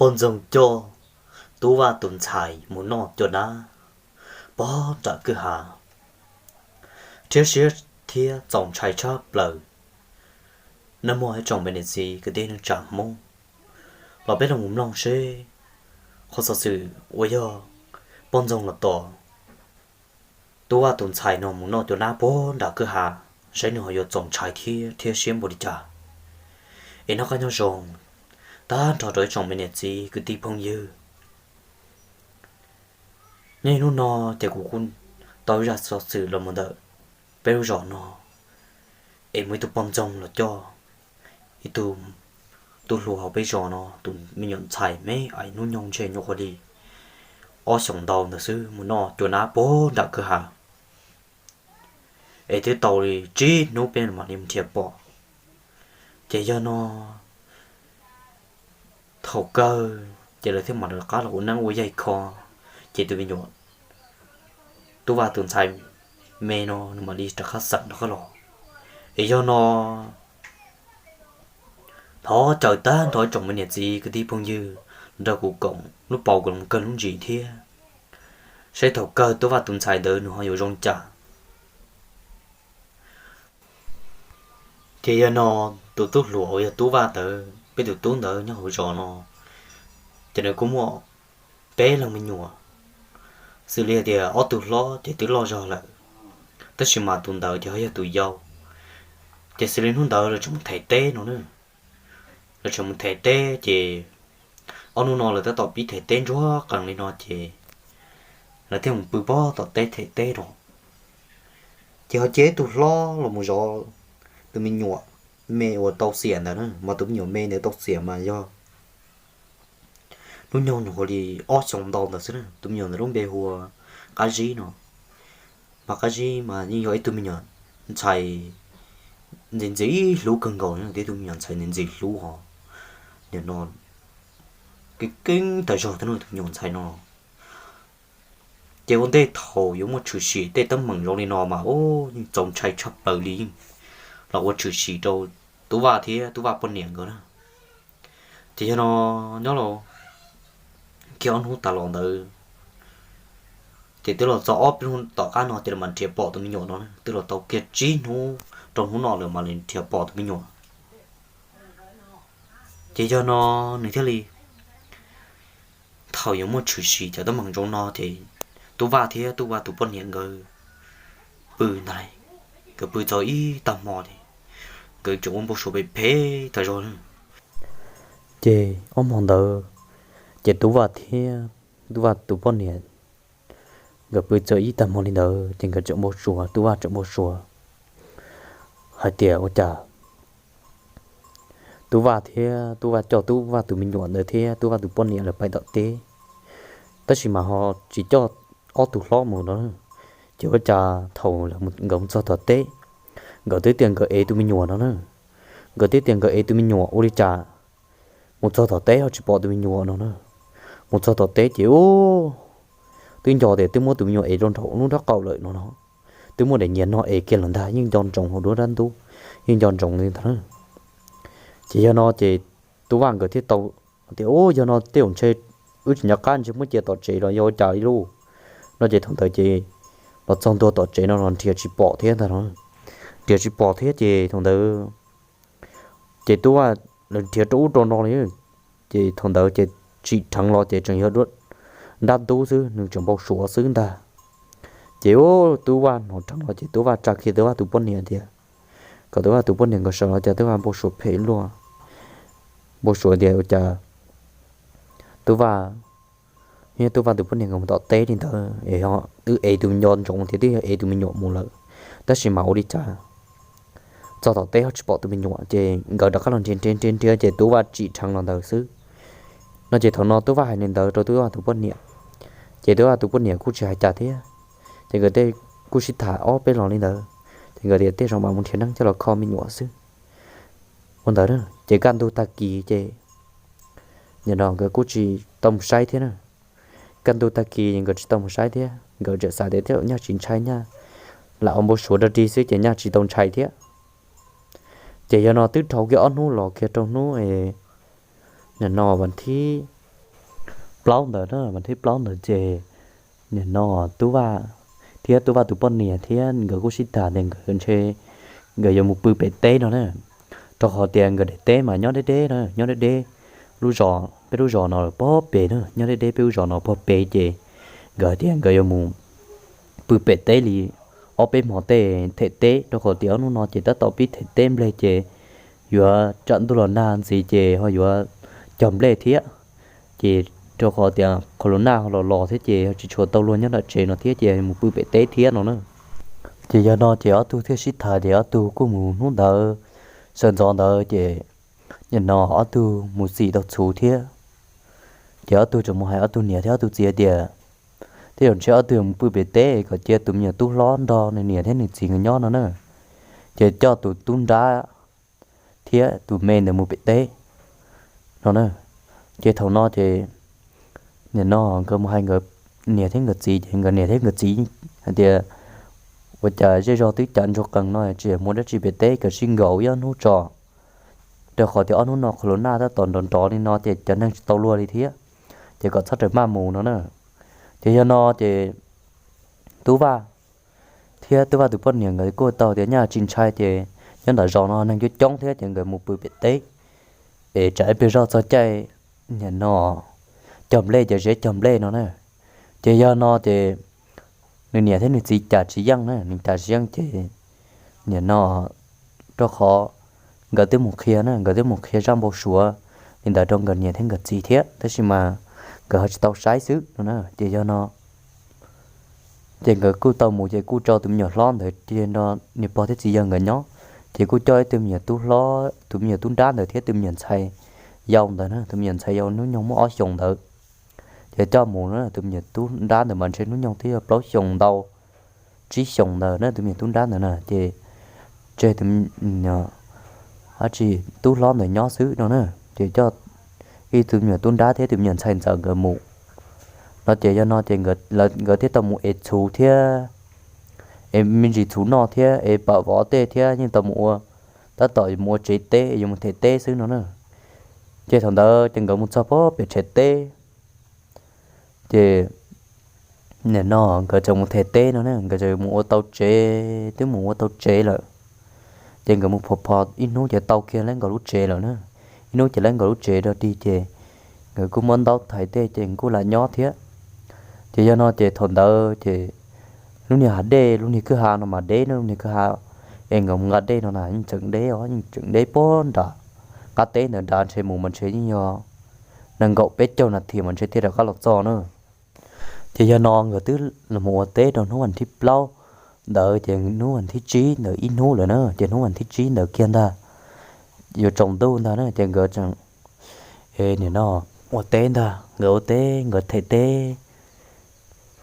Poj ntxoog coj Tub Vaj tus ntxhais mus noj cua nab pog nram kwj ha, thiab siab thiab txaus ntshai tshaj plaws. Neb muaj ib tsoom me niam txiv kwv tij neej tsa Hmoob, los peb los mus mloog seb qhov xov xwm uas yog poj ntxoog los tos Tub Vaj tus ntxhais no mus noj cua nab pog nram kwj ha, saib nws ho yuav txaus ntshai thiab thiab siab npaum li cas. Es noj qab nyob zoo tag nrho rau ib tsoom me niam txiv kwv tij phooj ywg. Nyob hnub no ces kuv kuj tau zaj xov xwm los mus ntawm peb lub zos no, es muaj ib tug poj ntxoog los coj ib tug tub hluas hauv peb zos no tus me nyuam ntxhais me ais hnub nyoog ntshe nyuam qhuav li ob xyoos ntau ntawd xwb mus noj cua nab pog nram kwj ha. Es twb tau li tsib hnub peb mam li mus nrhiav pom. Ces yog no thaum kawg ces lawv thiaj mam rov qab los ua neeb ua yaig kho, ces tus me nyuam Tub Vaj tus ntxhais me no nws mam li rov qab xeem rov qab los. Es yog no thov caw tag nrho ib tsoom me niam txiv kwv tij phooj ywg nrog kuv koom lub paus kom kawg lub ntsis thiab, saib thaum kawg Tub Vaj tus ntxhais ntawd nws ho yuav zoo li cas. Ces yog no tus tub hluas uas yog Tub Vaj ntawd, peb tus tub ntawd nyob hauv zos no, ces nws kuj muaj peb leeg me nyuam, xws li hais tias ob tug hlob ces twb loj zog lawm, tab sis mas tus ntawd ces ho yog tus yau. Ces xws li hnub ntawd lawv tseem mus them teb no na, lawv tseem mus them teb ces ob hnub no lawv tab tom pib them teb ntsuag qees li no ces lawv thiaj mus pw pob tom teb them teb no. Ces ho cia ib tug hlob los mus zov tus me nyuam me uas tau xiam ntawd na, mas tus me nyuam me ntawd tau xiam mas yog hnub nyoog nyuam qhuav li ob xyoos ntau ntawd xwb na. Tus me nyuam ntawd lub npe hu ua Qab Zib no, mas Qab Zib mas yeej yog ib tug me nyuam ntxhais ntxim ntxim hlub kawg nkaus, yog ib tug me nyuam ntxhais ntxim ntxim hlub hos nim no keej keeb tas zog thiab no tus me nyuam ntxhais no. Ces ua ntej thaum yuav muaj tshwm sim tej teeb meem zoo li no mas ub yeej txaus ntshai tshaj plaws li, yeej los ua tshwm sim rau Tub Vaj thiab Tub Vaj poj niam nkawd na. Ces yog no nyob los kiag ob hnub tas los ntawd, ces twb los txog ob peb hnub tom qab no ces lawv mam nrhiav pom tus me nyuam no na, twb los tau kiag tsib hnub rau hnub no lawv mam li nrhiav pom tus me nyuam. Ces yog no nws thiaj li thaum yuav muaj tshwm sim cov teeb meem zoo no ces Tub Vaj thiab Tub Vaj tus poj niam nkawd pw ntag. Nkawd pw txog ib tag hmo ces nkawd tseem ua npau suav phem phem tas zog. Ces ob hmo ntawd ces Tub Vaj thiab Tub Vaj tus poj niam nkawd pw txog ib tag hmo li ntawd ces nkawd tseem npau suav, Tub Vaj tseem npau suav hais tias ua cas Tub Vaj thiab Tub Vaj coj Tub Vaj tus me nyuam ntawd thiab Tub Vaj tus poj niam lawv pais tom teb, tab sis mas ho tsis coj ob tug hlob mus no. Ces ua cas thaum nkawd mus txog tom teb, nkawd twb tias nkawd ev tus me nyuam no na, nkawd twb tias nkawd ev tus me nyuam ua li cas mus txog tom teb ho tsis pom tus me nyuam no na. Mus txog tom teb ces ub twb nco tias twb muab tus me nyuam ev rau nraum lub nraub qaum lawm no no, twb muab daim nyias no ev kiag lawm ntag, yeej nco ntsoov hauv duab dab ntub, yeej nco ntsoov li ntag na. Ces yog no ces Tub Vaj nkawd thiaj tau tias ub yog no tej zaum ntshe wb tsis nco qab ntshe muab cia tom tsev los yog ua cas li lauj. No ces thaum ntawd ces los txog ntua tom tsev no los nrhiav tsis pom thiab ntag no, nrhiav tsis pom thiab ces thaum ntawd ces Tub Vaj lawv nrhiav rau ub rau no li, ces thaum ntawd ces tsim dheev los ces tseem yog dab ntub xwb, nws tseem npau suav xwb ntag. Ces ub Tub Vaj hnov dheev los ces Tub Vaj tsa kiag Tub Vaj tus poj niam tias kom Tub Vaj tus poj niam nkawd sawv los cas Tub Vaj npau suav phem luaj, npau suav tias ua cas Tub Vaj thiab Tub Vaj tus poj niam nkawd mus tom teb li ntawd es twb ev tus nco ntsoov tias twb yog ev tus me nyuam mus lawm, tab sis mas ua li cas txog tom teb ho tsis pom tus me nyuam. Ces nkawd rov qab los nrhiav nrhiav nrhiav nrhiav ces Tub Vaj tsim dheev los ntawd xwb. No ces thaum no Tub Vaj hais li ntawd rau Tub Vaj tus poj niam, ces Tub Vaj tus poj niam kuj tsis hais cas thiab. Ces nkawd tej kuj sib tham ob peb los li ntawd, ces nkawd tias tej zaum mam mus nrhiav neeb coj los kho me nyuam xwb. Ua ntawd ces kaj ntug tag kis ces nim no nkawd kuj tsis tau mus saib thiab na. Kaj ntug tag kis nkawd tsis tau mus saib thiab, nkawd tseem xav tias tej zaum nyaj tsis ntshai, nyaj lam ua npau suav dog dig xwb ces nyaj tsis tau ntshai thiab. Ces yog no twb dhau kiag ob hnub los kiag rau hnub nim no vas thib plaub ntawd na, vas thib plaub ntawd ces nim no Tub Vaj thiab Tub Vaj tus poj niam thiab nkawd kuj sib tham tias nkawd ntshe nkawd yuav mus pw pem teb no na, rau qhov tias nkawd daim teb mas nyob deb deb na, nyob deb deb lub zos, peb lub zos no pog pem na, nyob deb deb peb lub zos no pog pem ces nkawd hais tias nkawd yuav mus pw pem teb li ob peb hmo tej them teb, rau qhov tias ob hnub no ces tab tom pib them teb nplej ces yuav tsam ntuj los nag ntxiv ces ho yuav cog nplej thiab. Ces rau qhov tias qhov lus naj ho los los thiab ces ho tsis tshua tau luag nyob nram tsev no thiab ces mus pw pem teb thiab no na. Ces yog no ces ob tug thiaj sib tham ces ob tug kuj mus hnub ntawd, sawv ntxov ntawd ces nim no ob tug mus txim tau txhuv thiab. Ces ob tug tseem mus hais ob tug niam thiab ob tug txiv tias tej zaum ntshe ob tug mus pw pem teb kom cia tus me nyuam tub hlob nrog nws niam thiab nws txiv nkawd nyob no na, ces coj tus tub nrab thiab tus me ntawd mus pem teb no na. Ces thaum no ces nim no nkawd mus hais nkawd niam thiab nkawd txiv ces nkawd niam thiab nkawd txiv hais tias ua cas zej zog twb cas ntsuag qees no tsis muaj dab tsi pem teb, kawm sib nkaus ib ob hnub tso, rau qhov tias ob hnub no qhov lus naj tab tom nrov nrov li no ces cov neeg tsis tau luag li thiab, ces kom txhob rawm maj mus no na. Ces yog no ces Tub Vaj thiab Tub Vaj tus poj niam nkawd kuj tau tias nyaj tsis ntshai ces nyob nram zos no neeg coob coob thiab ces nkawd mus pw pem teb es tsam ib pliag zoj txog caij nim no cog nplej ces zeb cog nplej no na. Ces yog no ces nws niam thiab nws txiv cas tsis yeej na, nws cas tsis yeej ces nim no rau qhov nkawd twb mus qhia na, nkawd twb mus qhia zaj npau suav li ntawd rau nkawd niam thiab nkawd txiv thiab tab sis mas nkawd ho tsis tau saib xwb no na. Ces yog no ces nkawd kuj tau mus ces kuj tso tus me nyuam hlob ntawd cia nrog niam pog thiab txiv yawg nkawd nyob, ces kuj coj ib tug me nyuam tub hlob, tus me nyuam tub nrab ntawd thiab tus me nyuam ntxhais yau ntawd na, tus me nyuam ntxhais yau hnub nyoog muaj ob xyoos ntawd. Ces coj mus na, tus me nyuam tub nrab ntawd mas ntshe hnub nyoog twb yog plaub xyoos ntau, tsib xyoos ntawd na, tus me nyuam tub nrab ntawd na. Ces tseg tus ab tsi tub hlob ntawd nyob xwb no na. Ces coj ib tug me nyuam tub nrab thiab tus me nyuam ntxhais ntxawm nkawd mus no. Ces yog no ces nkawd thiaj tau mus ev txhuv thiab ev me ntsis txhuv noj thiab ev pam vov tej thiab yeej tau mus ua, tab tom mus ua tsev teb yuav mus them teb xwb no na. Ces thaum ntawd ces nkawd mus txog pem tsev teb, ces nim no nkawd tseem mus them teb no na, nkawd tseem mus ua tau tsev, twb mus ua tau tsev lawm. Ces nkawd mus phov phov ib hnub ces tau kiag lawv nkaus lub tsev lawm na. Ib hnub ces lawv nkaus lub tsev rau dig ces nkawd kuj muab ntaub thaiv tej ces kuj lam nyob thiab. Ces yog no ces thaum ntawd ces lub niag hav dej, lub niag kwj ha no mas deb na, lub niag kwj ha es nkawd mus nqa dej no na yeej tseem deb os, yeej tseem deb puag nram qab teb ntawd nrad, ntshe mus mas ntshe yeej yog nees nkaum peb caug nas this mas ntshe thiaj rov qab los txog na. Ces yog no nkawd twb los mus ua teb rau hnub vas thib plaub ntawd ces hnub vas thib tsib ntawd ib hnub lawm na, ces hnub vas thib tsib ntawd kiag ntag yuav tsaus ntuj ntag na ces nkawd tseem, e nim no ua teb ntag, nkawd ua teb nkawd them teb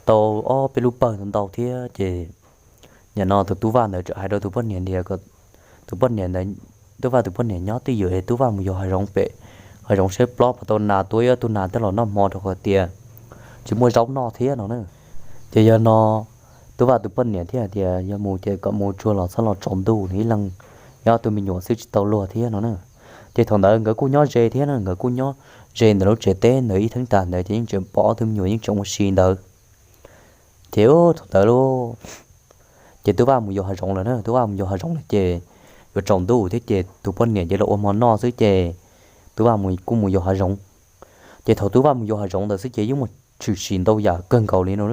tau ob peb lub pawg ntau ntau thiab ces nim no tus tub Vaj ntawd tseem hais rau tus poj niam tias kom tus poj niam ntawd, tub Vaj tus poj niam nyob twj ywm es tub Vaj mus yos hav zoov pem hav zoov saib plob puas tau nas, tua ib tug nas tej los noj hmo rau qhov tias tsis muaj zaub noj thiab no na. Ces yog no tub Vaj tus poj niam thiaj hais tias yog mus ces kom mus tsuag los txhob los tsaus ntuj, nws ib leeg nyob ob tug me nyuam xwb tsis tau luag thiab no na. Ces thaum ntawd nkawd kuj nyob ze thiab na, nkawd kuj nyob ze ntawm lub tsev teb ntawd ib theeb tas ntawd ces yeej tseem pom ob tug me nyuam yeej tseem ua si ntawd. Ces thaum ntawd lauj, ces tub Vaj mus yos hav zoov lawm na, tub Vaj mus yos hav zoov lawm ces yuav tsaus ntuj thiab ces tus poj niam ces los ua hmo noj xwb ces tub Vaj kuj mus yos hav zoov. Ces thaum tub Vaj mus yos hav zoov ntawd xwb ces yeej muaj tshwm sim ntau yam kawg nkaus li no.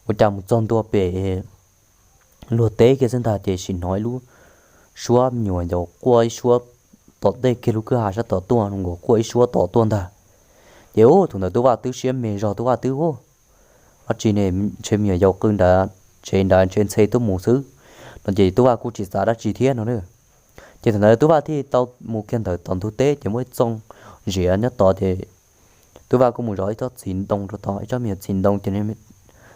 Ua cas mus txog ntua pem luag teb kiag xwb ntag ces sim hnov ib lub suab me nyuam yaus quaj ib suab tom ntej kiag lub kwj ha sab tom tuaj, nkaus quaj ib suab tom tuaj ntag. Ces ub thaum ntawd tub Vaj twb siab me zog, tub Vaj twb ub, dab tsi ne, ntshe me nyuam yaus qw nrad tsev nrad ntshe ntxhe tuaj mus xwb no ces tub Vaj kuj tsis xav dab tsi thiab no na. Ces thaum ntawd tub Vaj thiaj tau mus kiag ntawm tom ntug teb ces muaj ib txooj ziav nyob tod ces tub Vaj kuj mus zov ib tsob txiv ntoo rau tod, ib tsob me nyuam txiv ntoo ces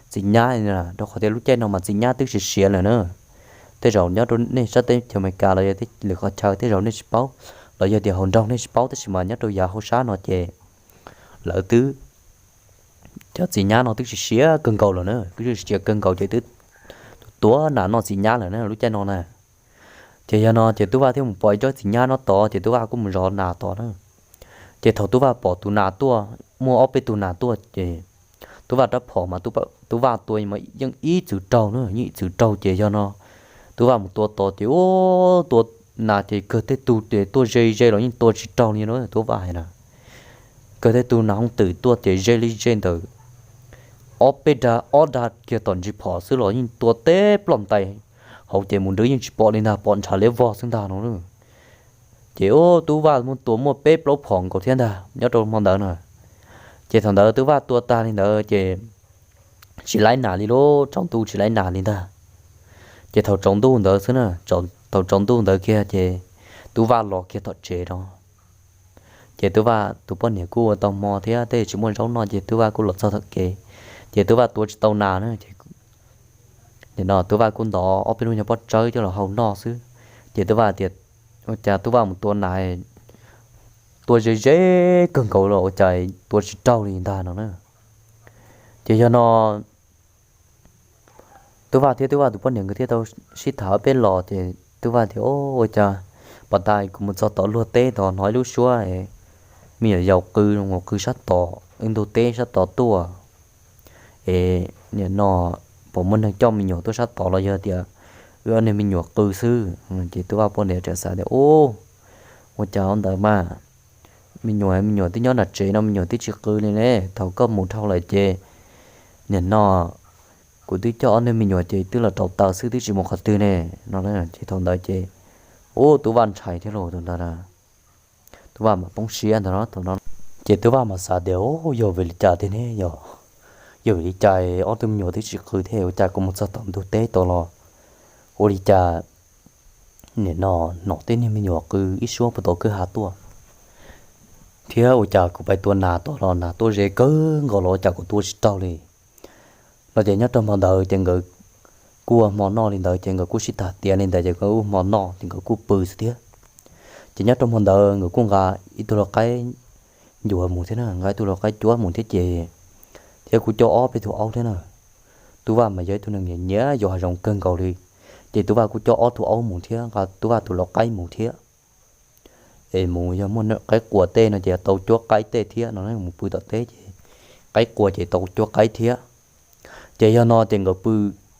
txiv nyab, rau qhov tias lub caij no mas txiv nyab twb siav siav lawm na. Tej zaum nyob rau nej sab teb chaws Amelikas los yog lwm qhov chaw tej zaum nej tsis paub, los yog tias hauv nroog nej tsis paub tab sis mas nyob rau yav hauv sab no ces lawv twb, cov txiv nyab no twb siav siav kawg nkaus lawm na, twb siav kawg nkaus ces twb tua nas noj txiv nyab lawm na lub caij no na. Ces yog no ces tub Vaj thiaj mus pom ib tsob txiv nyab no tod ces tub Vaj kuj mus zov nas tod na. Ces thaum tub Vaj pom tus nas tuaj muaj ob peb tug nas tuaj ces tub Vaj rab phom mas tub Vaj tua mas yeej ib txwm raug na, yeej ib txwm raug ces yog no tub Vaj mus tua tod ces ua tua nas ces kawg tej tug ces tuaj ze ze los yeej tua tsis raug li no tub Vaj hais na. Kawg tej tug nas hoob twm tuaj ces ze li ze ntawm ob peb dag ob dag kiag tom ntsis phom xwb los yeej tua teb ploj ntais hauv ces mus nrwb yeej tsis pom li ntag, pom ntshav liab vog xwb ntag no. Ces ua tub Vaj muaj tua muaj peb plaub phom nkaus thiab ntag nyob rau hmo ntawd na. Ces thaum ntawd tub Vaj tua tag li ntawd ces tsis laib nas li lauj, tsaus ntuj tsis laib nas li ntag. Ces thaum tsaus ntuj ntawd xwb na, thaum tsaus ntuj ntawd kiag ces tub Vaj los kiag tom tsev no. Ces tub Vaj tus poj niam kuj ua tau hmo thiab tej tsis muaj zaub noj ces tub Vaj kuj los txog tom kev. Ces tub Vaj tua tsis tau nas na ces nim no tub Vaj kuj ntov ob peb lub nyuag pob tsawb coj los hau noj xwb. Ces tub Vaj tias ua cas tub Vaj mus tua nas tua ze ze kawg nkaus los ua cas tua tsis raug li ntag no na. Ces yog no tub Vaj thiab tub Vaj tus poj niam nkawd thiaj tau sib tham ob peb los ces tub Vaj tias ua cas pas tas kuv mus txog tom luag teb tod hnov ib lub suab me nyuam yaus qw, qw sab tod wb ntug teb sab tod tuaj es nim no pom muaj neeg coj me nyuam tuaj sab tod los yog tias wb ob niag me nyuam qw xwb. Ces tub Vaj poj niam txawm xav tias ua cas ua ntawd mas me nyuam me nyuam twb nyob nram tsev no me nyuam twb tsis qw li ne, thaum koj mus dhau lawm ces nim no kuv twb coj ob niag me nyuam ces twb los rau taws xwb twb tsis mus qhov twg ne no. Ces thaum ntawd ces ua tub Vaj ntshai thiab los thaum ntawd tub Vaj mam poob siab ntag no. Ces tub Vaj mam xav tias yog vim li cas tiag ne, yog vim li cas ob tug me nyuam twb tsis qw thiab ua cas kuv mus txog tom ntug teb tod los ua li cas nim no hnov tej niag me nyuam qw ib suab puag tom kwj ha tuaj thiab ua cas kuv pais tua nas tod los nas tuaj ze kawg nkaus los ua cas kuv tua tsis raug li no. Ces nyob rau hmo ntawd ces nkawd kuj ua hmo noj li ntawd ces nkawd kuj sib tham tiav li ntawd ces nkawd ua hmo noj ces nkawd kuj pw xwb thiab. Ces nyob rau hmo ntawd nkawd kuj nqa ib tug lau qaib ncuav mus thiab na, nqa ib tug lau qaib cuab mus thiab ces thiab kuj coj ob peb tug aub thiab na. Tub Vaj mas yog ib tug neeg nyiam nyiam yos hav zoov kawg nkaus li, ces tub Vaj kuj coj ob tug aub mus thiab nqa tub Vaj tus lau qaib mus thiab. Es mus yog muaj qaib quas tej no ces tau cuab qaib tej thiab no mus pw tom teb ces qaib quas ces tau cuab qaib thiab. Ces yog no ces nkawd pw,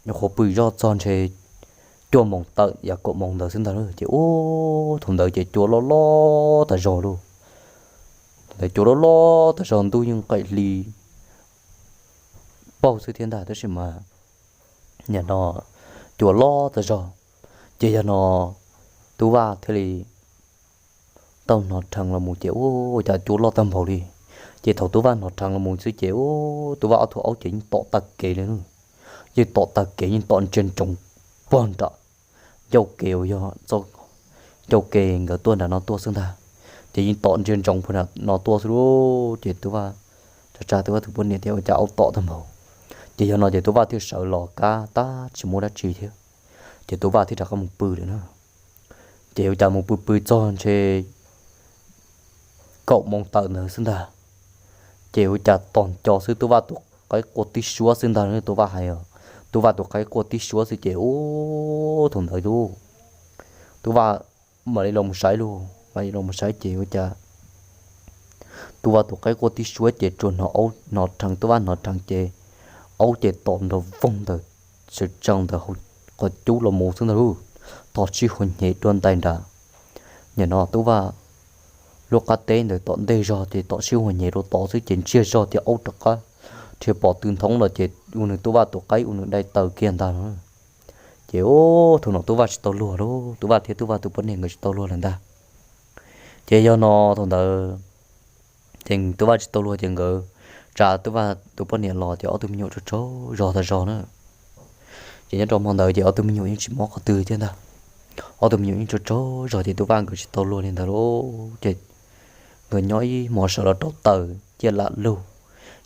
nyuam qhuav pw zoj txog ntshe cuaj moos tawm yam kaum moos ntawd xwb ntag. Ces ua thaum ntawd ces cua loj loj tas zog lauj. Thaum ntawd cua loj loj tas zog ntuj yeej qaim hli paug xwb thiab ntag tab sis mas nim no cua loj tas zog. Ces yog no tub Vaj thiaj li tau hnov rhees los mus ces ua cas cua loj tag npaum li. Ces thaum tub Vaj hnov rhees los mus xwb ces ua tub Vaj ob tug aub ces yeej tom tag kev li, yeej tom tag kev yeej tom ntsia ntsoov pog nram ncauj kev uas yog ncauj kev nkawd tuaj nram no tuaj xwb ntag. Ces yeej tom ntsia ntsoov pog nram no tuaj xwb lauj. Ces tub Vaj tsa tsa tub Vaj tus poj niam tias ua cas aub tom tag npaum. Ces yog no ces tub Vaj thiaj sawv los kab tab tsis muaj dab tsi thiab. Ces tub Vaj thiaj rov qab mus pw lawm na. Ces ua cas mus pw pw txog ntshe kaum moos tawm ntawd xwb ntag. Ces ua cas tos nco xwb tub Vaj tus qaib quaj tib suab xwb ntag, tub Vaj hais os, tub Vaj tus qaib quaj tib suab xwb ces ua thaum ntawd tub, tub Vaj mam li los mus saib lauj, mam li los mus saib ces ua cas tub Vaj tus qaib quaj tib suab ces tsuas hnov aub hnov rhees, tub Vaj hnov rhees ces aub ces tom nrov voog ntawm sawv tsees ntawm qhov cub los mus xwb ntag lauj, tom sib hua nyem dua ntais nrad. Nim no tub Vaj lub qab teb ntawd tom ntej zog ces tom sib hua nyem rau tod xwb ces ntsiag zog tias aub rov qab dhia pom tw nthoob los ces ua nws tub Vaj tus qaib ua nws dai taw kiag ntag no. Ces ua thaum no tub Vaj tsis tau luag lauj, tub Vaj thiab tub Vaj tus poj niam nkawd tsis tau luag lawm ntag. Ces yog no thaum ntawd ces tub Vaj tsis tau luag ces nkawd tsa tub Vaj tus poj niam los ces ob tug me nyuam tsaug tsaug zog tas zog na. Ces nyob rau hmo ntawd ces ob tug me nyuam yeej tsis mob qhov twg thiab ntag. Ob tug me nyuam yeej tsaug tsaug zog ces tub Vaj nkawd tsis tau luag li ntawd lauj. Ces nkawd nyob ib hmos sawv los rau taws ciaj lam lug,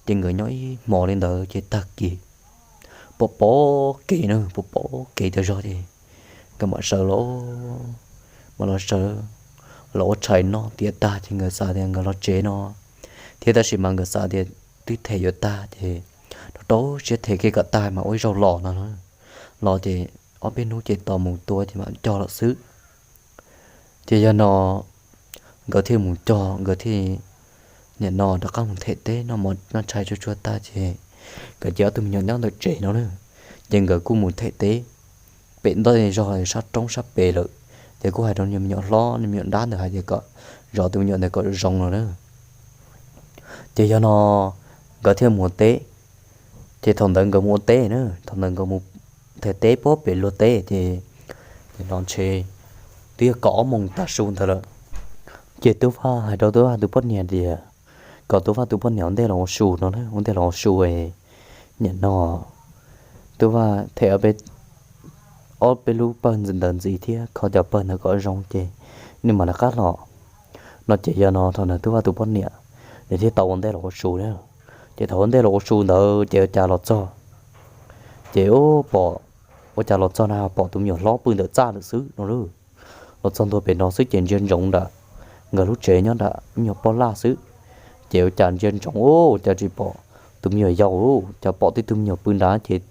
ces nkawd nyob ib hmos li ntawd ces tag kis pom pom kev na, pom pom kev tas zog ces nkawd mam sawv los, mam los sawv los ua tshais noj tiav tag ces nkawd xav tias nkawd los tsev no thiab tab sis mas nkawd xav tias twb them yuav tag ces rau rau siab them kiag kom tag mas ua ib zaug los no. Los ces ob peb hnub ces tos mus tua ces mam cog lawm xwb. Ces yog no nkawd thiaj mus cog, nkawd thiaj nim no rov qab mus them teb noj mov noj tshais tsuag tsuag tag ces nkawd cia ob tug me nyuam nyob ntawm tsev no na. Ces nkawd kuj mus them teb pem ntej zog sab roob sab pem lawm. Ces kuj hais rau me nyuam hlob me nyuam dab ntawd hais tias kom zov tus me nyuam ntawd kom zoo no na. Ces yog no nkawd thiaj mus ua teb. Ces thaum ntawd nkawd mus ua teb na, thaum ntawd nkawd mus them teb puag pem luag teb ces, ces no ntshe twb yog kaum ob moos tav su ntawd lawm. Ces Tub Vaj hais rau Tub Vaj tus poj niam tias kom Tub Vaj tus poj niam ua ntej los ua su no, ua ntej los ua su. Nim no Tub Vaj them ob peb lub pawg ntawd ntxiv thiab kho cov pawg ntawd kom zoo ces nws mam rov qab los no. Ces yog no thaum ntawd Tub Vaj tus poj niam nws thiaj tau ua ntej los ua su na. Ces thaum ua ntej los ua su ntawd ces ua cas los txog, ces pom, ua cas los txog na pom tus me nyuam hlob pw ntawm txaj lawm xwb no lauj. Los txog ntua pem no xwb ces ntsia ntsoov nram nkawd lub tsev nyob nram me nyuam poj laj xwb. Ces ua cas ntsia ntsoov ua cas tsis pom tus me nyuam yaus, cas pom tib tug me nyuam pw nrad ces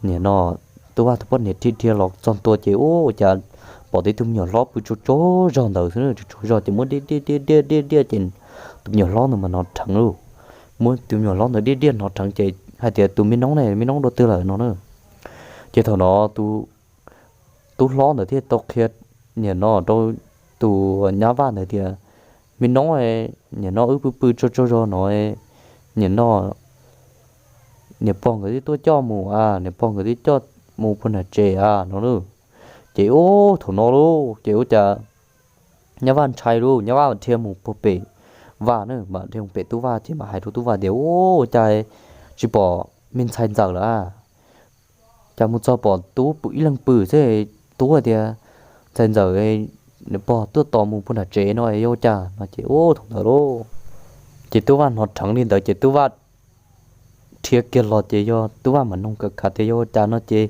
nim no Tub Vaj tus poj niam dhia dhia los txog ntua ces ua cas pom tib tug me nyuam hlob pw tsuag tsuag zog ntawd xwb, tsuag tsuag zog ces muab diaj diaj diaj diaj diaj diaj ces tus me nyuam hlob ntawd mas hnov rheev lauj. Muab tus me nyuam hlob ntawd diaj diaj hnov rheev ces hais tias tus me noob ne, me noob dua twg lawm no na. Ces thaum no tus tub hlob ntawd thiaj tau qhia nim no rau tus nyab Vaj ntawd tias me noob, nim no wb pw pw tsuag tsuag zog no, nim no niam pog nkawd twb tuaj coj mus a, niam pog nkawd twb coj mus puag nram tsev a no lauj. Ces ub thaum no lauj ces ua cas nyab Vaj ntshai lauj, nyab Vaj mam dhia mus puag pem Vaj na, mam dhia mus pem Tub Vaj ces mam hais rau Tub Vaj tias ua cas tsis pom me ntxhais ntxawm lawm a, cas mus txog pom Tub pw ib leeg pw xwb. Tub hais tias ntxhais ntxawm, niam pog tuaj tos mus puag nram tsev no yog ua cas no ces ub thaum ntawd lauj ces Tub Vaj hnov rheev li ntawd ces Tub Vaj dhia kiag los ces yog Tub Vaj mam noog kawm khav tias yog ua cas no ces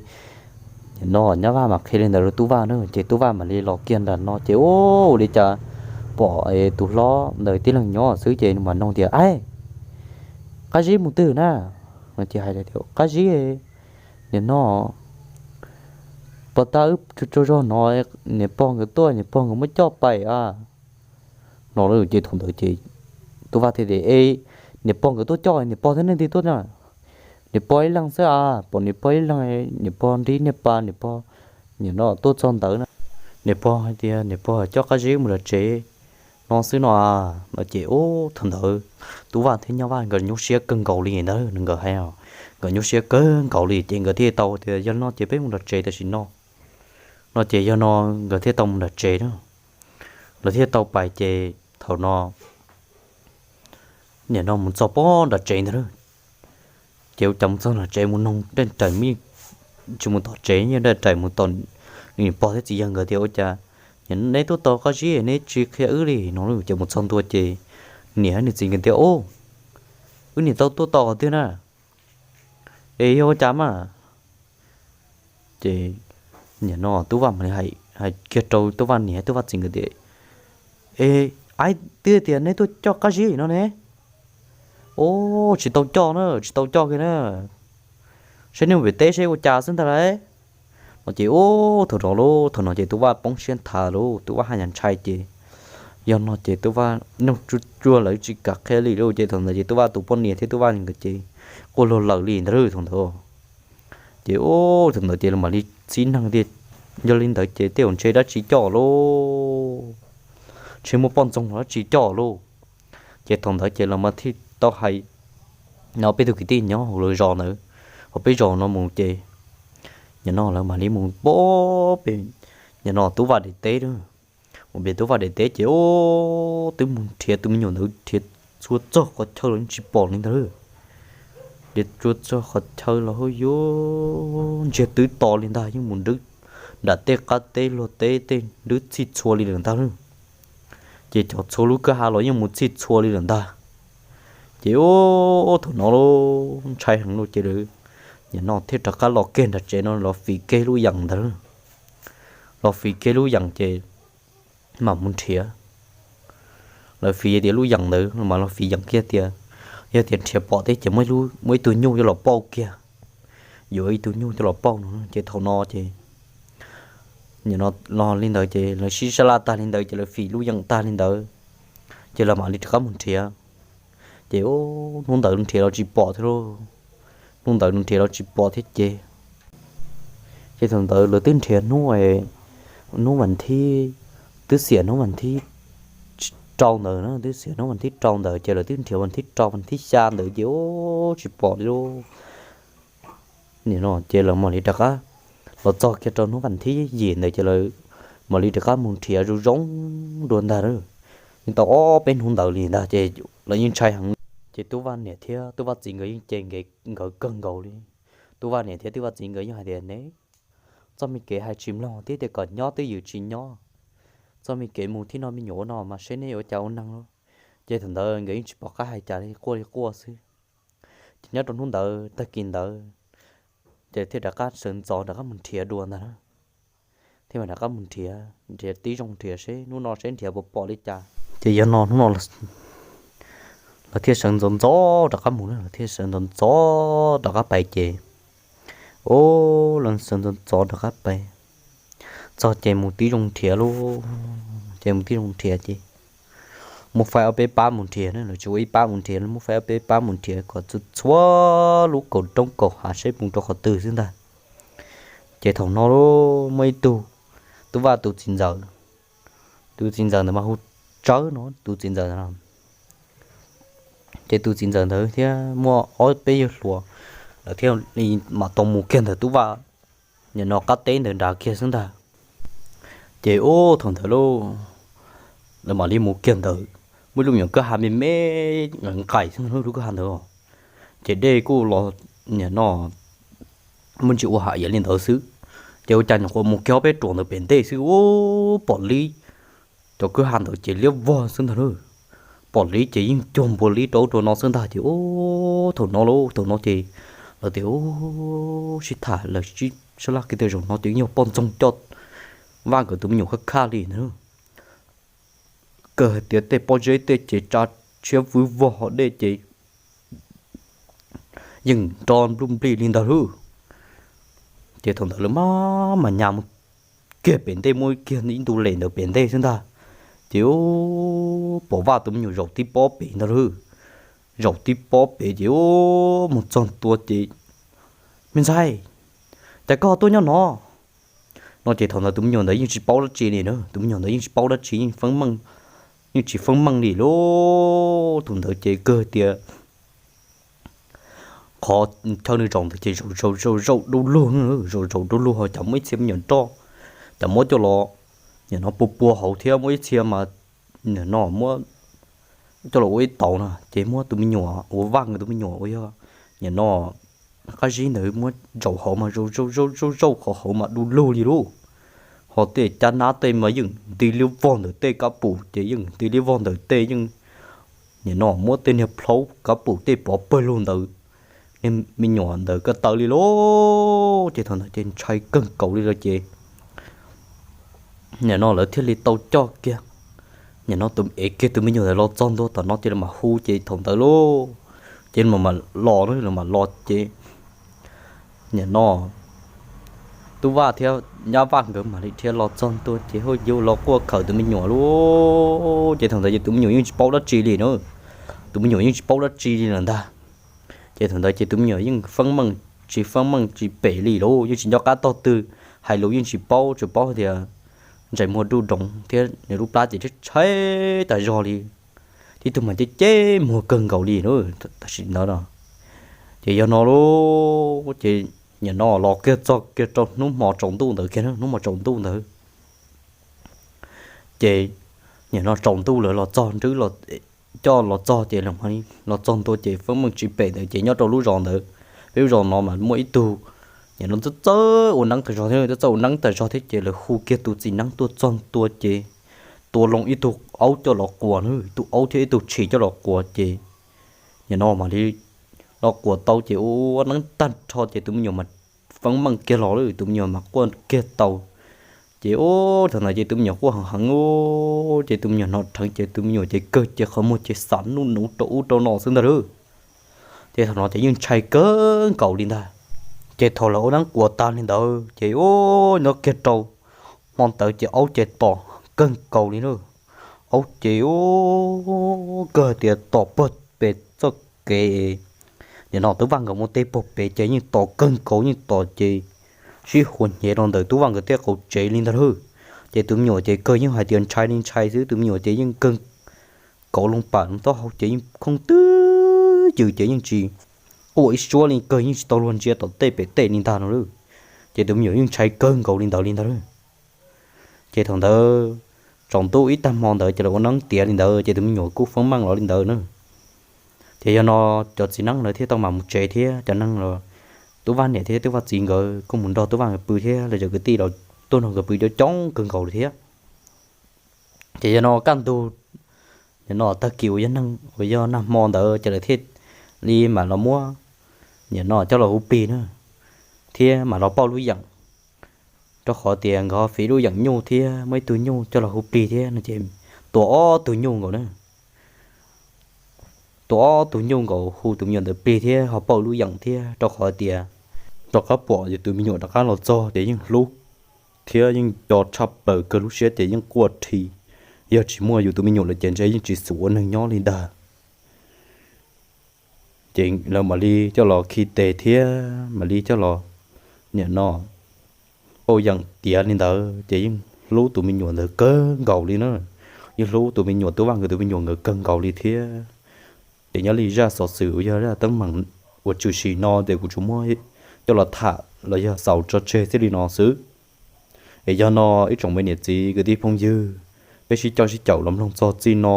nim no nyab Vaj mam qhia li ntawd rau Tub Vaj na ces Tub Vaj mam li los kiag nram no ces ua li cas pom tus hlob ntawd tib leeg nyob xwb ces nws mam noog tias, Ab, Qab Zib mus twg na? No ces hais tias, Qab Zib, nim no pog tab wb tsuag tsuag zog no, niam pog nkawd tuaj, niam pog nkawd muab coj pais a no lauj. Ces thaum ntawd ces Tub Vaj thiaj tias, E, niam pog nkawd tuaj coj, niam pog thiab leej twg tuaj na? Niam pog ib leeg xwb a, pom niam pog ib leeg, niam pog nrib niag pa, niam pog nim no tuaj txog ntawd na, niam pog hais tias niam pog coj Qab Zib mus nram tsev no xwb no a. No ces ub thaum ntawd Tub Vaj thiab nyab Vaj nkawd nyuaj siab kawg nkaus li ntag, nkawd hais, nkawd nyuaj siab kawg nkaus li ces nkawd thiaj tau tias yog no ces peb mus nram tsev tam sim no. No ces yog no nkawd thiaj tau mus nram tsev na. Lawv thiaj tau pais ces thaum no nim no mus txog pob nram tsev ntag lauj. Ces ua cas mus txog nram tsev mus noog daj raim, tsis mus tom tsev, daj raim mus tom niam pog thiab txiv yawg nkawd tias ua cas neb tuaj tos Qab Zib neb tsis qhia wb li no lauj. Ces mus txog ntua ces niam nws txiv nkawd tias, Ub, wb niam tau tuaj tos qhov twg na? Es yog ua cas mas? Ces nim no Tub Vaj mam li hais kiag rau Tub Vaj niam Tub Vaj txiv nkawd tias, E, aib twb tias neb tuaj coj Qab Zib no ne. Ub, tsis tau coj na, tsis tau coj kiag na, saib neb mus pem teb saib ua cas xwb ntag lauj. No ces ub thaum no lauj, thaum no ces Tub Vaj poob siab nthav lauj, Tub Vaj haj yam ntshai ces yog no ces Tub Vaj nug tsuj tsuag lawv tsis kam qhia li lauj. Ces thaum ntawd ces Tub Vaj tus poj niam thiab Tub Vaj nkawd ces quaj luag lawm li ntag lauj thaum ntawd. Ces ub thaum ntawd ces lawv mam li txib neeg tias yog li ntawd ces tej zaum ntshe dab tsi coj lauj, ntshe muaj poj ntxoog dab tsi coj lauj. Ces thaum ntawd ces lawv mam thiaj tau hais no peb tug kwv tij nyob hauv lawv zos ntawd, hauv peb zos no mus ces nim no lawv mam li mus pem, nim no Tub Vaj daim teb, mus pem Tub Vaj daim teb ces ub twb mus nrhiav tus me nyuam ntawd nrhiav txhua txog qhov chaw los yeej tsis pom li ntag lauj. Nrhiav txhua txog qhov chaw los hauj yuav ntsiag twb to li ntag, yeej mus nrwb nram tej qab teb luag teb tej nrwb txhij txhua li lawm ntag lauj. Ces cov txhua lub kwj ha los yeej mus txhij txhua li lawm ntag. Ces ub thaum no lauj ntshai heev lauj ces lawv nim no thiaj rov qab los kiag nram tsev no los fiv kiag lub yeem ntawd, los fiv kiag lub yeem ces mam mus nrhiav. Lawv fiv tias lub yeem ntawd mas los fiv yeem kiag tias yog tias nrhiav pom thiab ces muaj ib tug nyuj coj los pauj kiag, yuav ib tug nyuj coj los pauj no. Ces thaum no ces nim no los li ntawd ces lawv sib sab laj tag li ntawd ces lawv fiv lub yeem tag li ntawd Ces lawv mam li rov qab mus nrhiav, ces hnub ntawd nrhiav los tsis pom thiab lauj. Hnub ntawd nrhiav los tsis pom thiab ces, ces thaum ntawd lawv twb nrhiav hnub, hnub vas thib, twb xiam hnub vas thib rau ntawd, twb xiam hnub vas thib rau ntawd ces lawv twb nrhiav vas thib rau vas thib xya ntawd ces ub tsis pom li lauj. Ces lawv mam li rov qab los txog kiag rau hnub vas thib yim ntawd ces lawv mam li rov qab mus nrhiav zoo zoo dua ntag. Yeej tau ob peb hnub ntawd li ntag ces lawv yeej ntshai heev. Ces Tub Vaj niam thiab Tub Vaj txiv nkawd yeej ce nkawd kawg nkaus li. Tub Vaj niam thiab Tub Vaj txiv nkawd yeej hais tias ne, txoj me kev hais tsis mloog thiab tias kom nyob twb ywm tsis nyob, txoj me kev mus thib no me nyuam ua no mas seb nej yuav ua cas ua neeg lauj. Ces thaum ntawd nkawd yeej tsis pom qab hais cas li, quaj li quaj xwb. Ces nyob rau hnub ntawd tag kis ntawd ces thiaj rov qab sawv ntxov rov qab mus nrhiav dua ntag. Thiaj mam rov qab mus nrhiav, nrhiav tib zoo nrhiav seb hnub no seb nrhiav puas pom li cas. Ces yog no hnub no lawv thiaj sawv ntxov ntxov rov qab mus, lawv thiaj sawv ntxov ntxov rov qab pais ces, o, lawv sawv ntxov ntxov rov qab pais txog ces mus tib zoo nrhiav lauj. Ces mus tib zoo nrhiav ces muab faib ob peb pab mus nrhiav na, lawv tsis ua ib pab mus nrhiav, muab faib ob peb pab mus nrhiav kom txhua txhua lub kaum roob kaum hav seb mus rau qhov twg xwb ntag. Ces thaum no muaj ib tug, Tub Vaj tus txiv ntxawm, tus txiv ntxawm ntawd mas hu Tsawb no, tus txiv ntxawm ntawd no. Ces tus txiv ntxawm ntawd thiab muaj ob peb yawg hluas, lawv thiaj li mam tau mus kiag ntawm Tub Vaj nim no qab teb ntawd nrad kiag xwb ntag. Ces ub thaum ntawd lauj, lawv mam li mus kiag ntawd, muaj ib lub me nyuam kwj ha me me nqaim xwb lub kwj ha ntawd. Ces dej kuj los nim no muaj ntsis ua hav iav li ntawd xwb. Ces ua cas nyuam qhuav mus kiag ob peb ruam ntawd pem ntej xwb ub pom li cov kwj ha ntawd ces liab vog xwb ntag lauj. Pom li ces yeej cuag npua li rau ub rau no xwb ntag ces ub thaum no lauj, thaum no ces lawv tias ub sib tham lawv sib sab laj kiag tias zaum no ces yog poj ntxoog coj Vaj nkawd tus me nyuam khaj khaj li ntag. Kawg hais tias tej pob zeb tej ces tsa tshiab vwb vog hos dej ces yeej nro npluj nplij li ntag lauj. Ces thaum ntawd lawv maj mam nyas mus kiag pem ntej, muaj kiag ib ntu lem ntawd pem ntej xwb ntag. Ces pom Vaj tus me nyuam zaum tib pob pem ntag lauj. Zaum tib pob pem ces mus txog ntua ces, me ntxhais, cas koj tuaj nyob no? No ces thaum ntawd tus me nyuam ntawd yeej tsis paub dab tsi li na, tus me nyuam ntawd yeej tsis paub dab tsi, yeej feeb meej, yeej tsis feeb meej li lauj. Thaum ntawd ces kawg tias qhov chaw nws zaum ntawd ces zaum zaum zaum zaum du lug, zaum zaum du lug ho cas muaj ib txhia me nyuam roj, cas muab coj los nim no pua pua hauv thiab muaj ib txhia mas nim no muab coj los ua ib tauv no ces muab tus me nyuam uas Vaj nkawd tus me nyuam uas yog nim no qab zib ntawd muab zaum hauv mas zaum zaum zaum zaum zaum qhov hauv mas du lug li lauj. Ho tej cab nab tej mas yeej nti liab vog ntawm tej kab pum ces yeej nti liab vog ntawm tej yeej nim no muab tej niag plhaub kab pum tej pov pawg lug ntawd, niag me nyuam ntawd ko taw li lauj. Ces thaum ntawd ces ntshai kawg nkaus li lawm ces nim no lawv thiaj li tau coj kiag, nim no tus ev kiag tus me nyuam ntawd los txog ntua tom no ces lawv mam hu ces thaum ntawd lauj, ces lawv mam los, lawv mam los ces nim no Tub Vaj thiab Nyab Vaj nkawd mam li dhia los txog ntua ces hauj yuj los quaj khawm tus me nyuam lauj. Ces thaum ntawd ces tus me nyuam yeej tsis paub dab tsi li na, tus me nyuam yeej tsis paub dab tsi li lawm ntag. Ces thaum ntawd ces tus me nyuam yeej feeb meej tsis feeb meej tsis pem li lauj, yeej tsis nco qab tog twg, hais lus yeej tsis paub, tsuas paub tias ntsais muag duj doov thiab nws lub plab ces tshaib tas zog li, tib tug mas ceb ceb muag kawg nkaus li na. Tam sim ntawd no ces yog no lauj, ces nim no los kiag txog kiag rau hnub hmo tsaus ntuj ntawd kiag, hnub hmo tsaus ntuj ntawd ces nim no tsaus ntuj lawv los txog nrwb, coj los txog ces los txog ntua ces feeb meej tsis pem ntawd ces nyob rau lub zos ntawd, peb lub zos no mas muaj ib tug nim no txawj txawj ua neeb tas zog thiab, txawj txawj ua neeb tas zog thiab ces lawv hu kiag tus txiv neeb tuaj txog ntua ces tua loo ib tug aub coj los quas na, ib tug aub thiab ib tug tshis coj los quas ces nim no mam li los quas tau ces ua neeb tag nrho ces tus me nyuam mas feeb meej kiag los lawm, tus me nyuam mas quaj kiag tau. Ces ub thaum ntawd ces tus me nyuam quaj heev heev, ces tus me nyuam hnov dheev ces tus me nyuam ces kawg ces qhov muag ces xam nuj nuv rau ub rau no xwb ntag lauj. Ces thaum no ces yeej ntshai kawg nkaus li ntag. Ces thaum lawv ua neeb quas tag li ntawd ces ub nyob kiag rau hmo ntawd ces aub ces tom kawg nkaus li lauj. aub ces ub kawg tias tom pag pem txoj kev. Nim no Tub Vaj nkawd muaj tej pag pem ces yeej tom kawg nkaus, yeej tom ces sib huas hnyev rau ntawm Tub Vaj nkawd tej qab tsev li ntag lauj. Ces tus me nyuam ces kawg yeej hais tias ntshai li ntshai xwb, tus me nyuam ces yeej kawg kauv loo pam loo taub hau ces yeej khooj twb ywm ces yeej tsis quaj ib suab li, kawg yeej tsis tau luag ntsia tom tej pem tej li ntag no lauj. Ces tus me nyuam yeej ntshai kawg nkaus li ntawd li ntag lauj. Ces thaum ntawd tsaus ntuj ib tag hmo ntawd ces lawv ua neeb tiav li ntawd ces tus me nyuam kuj feeb meej los li ntawd na. Ces yog no cov txiv neeb lawv thiaj tau mam mus tsev thiab cov neeg los Tub Vaj niam thiab Tub Vaj txiv nkawd kuj mus nrog Tub Vaj nkawd pw thiab lawv cov kwv tij los tuaj nrog nkawd pw coob coob kawg nkaus li thiab. Ces yog no kaj ntug, yog no tag kis uas yog nag hmo ntawd ces lawv thiaj li mam los muab, yog no coj los hu plig na, thiab mam los pauj lub yeem, rau qhov tias nkawd ho fiv lub yeem nyuj thiab muaj ib tug nyuj coj los hu plig thiab no ces tua ob tug nyuj nkaus na. Tua ob tug nyuj nkaus hu tus me nyuam ntawd plig thiab ho pauj lub yeem thiab rau qhov tias rov qab pom yus tus me nyuam rov qab los txog ces yeej hlub thiab yeej co tshaj plaws kawg lub siab ces yeej quaj rhi. Yog tsis muaj yus tus me nyuam lawm ces ntshe yeej tsis xum ua neeg nyob li ntag. Ces lawv mam li coj los khi tes thiab mam li coj los, nim no, pauj yeem tiav li ntawd ces yeej hlub tus me nyuam ntawd kawg nkaus li na. Yeej hlub tus me nyuam, Tub Vaj nkawd tus me nyuam nkawd kawg nkaus li thiab. Ces nyob li zaj xov xwm uas yog zaj teeb meem uas tshwm sim no ces kuv tsuas muab coj los tham los yog xaus tso tseg txij li no xwb. Es yog no ib tsoom me niam txiv kwv tij phooj ywg, peb sib coj sib caum los mloog txog txij no.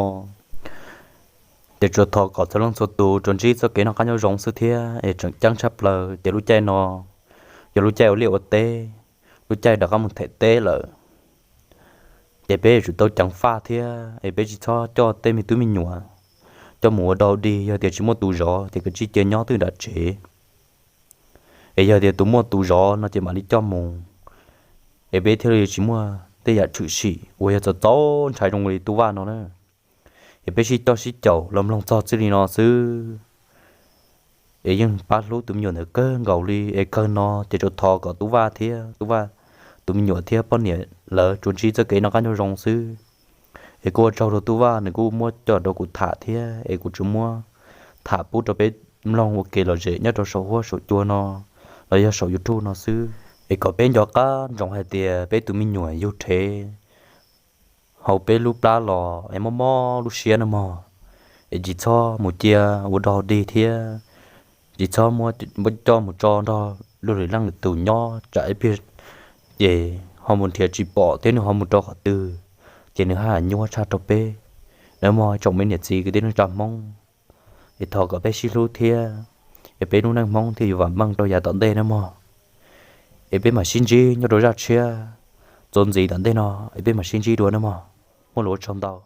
Ces tsuas thov kom txhua leej txhua tus tsuas ntsib txoj kev noj qab nyob zoo xwb thiab es tseem ceeb tshaj plaws ces lub caij no yog lub caij ua liaj ua teb, lub caij rov qab mus them teb lawm. Ces peb yuav tsum tau ceev faj thiab es peb tsis txhob coj tej me tub me nyuam coj mus ua dog dig, yog tias tsis muaj tus zov ces kav tsij cia nyob twj nram tsev. Es yog tias tus muaj tus zov no ces mam li coj mus, es peb thiaj li tsis muaj tej yam tshwm sim uas yog txaus txaus ntshai zoo li Tub Vaj no na. Es peb sib coj sib caum los mloog txog txij li no xwb, es yeej pab hlub tus me nyuam ntawd kawg nkaus li. Es kawg no ces tsuas thov kom Tub Vaj thiab Tub Vaj tus me nyuam thiab poj niam lawv tsuas ntsib txoj kev noj qab nyob zoo xwb. Es kuj ua tsaug rau Tub Vaj nws kuj muab coj rau kuv tham thiab es kuv tsuas muab tham pub rau peb mloog ua kev lom zem nyob rau saum huab saum cua no los yog saum YouTube no xwb. Es kom peb nco qab ntsoov hais tias peb tus me nyuam yug rhev hauv peb lub plab los es mob mob lub siab no mog, es tsis txhob mus cia ua dog dig thiab tsis txhob muab coj mus tso nrog luag lwm leej lwm tus nyob tsam ib pliag ces ho mus nrhiav tsis pom thiab nws ho mus rau qhov twg, ces nws haj nyuaj tshaj rau peb na mog tsoom me niam txiv kwv tij neej tsa Hmoob. Es thov kom peb sib hlub thiab es peb lub neej Hmoob thiaj yuav vam meej rau yav tom ntej na mog. Es peb mam sib ntsib nyob rau zaj tshiab txuas ntxiv tom ntej no, es peb mam sib ntsib dua na mog. Muaj lus ua tsaug ntau.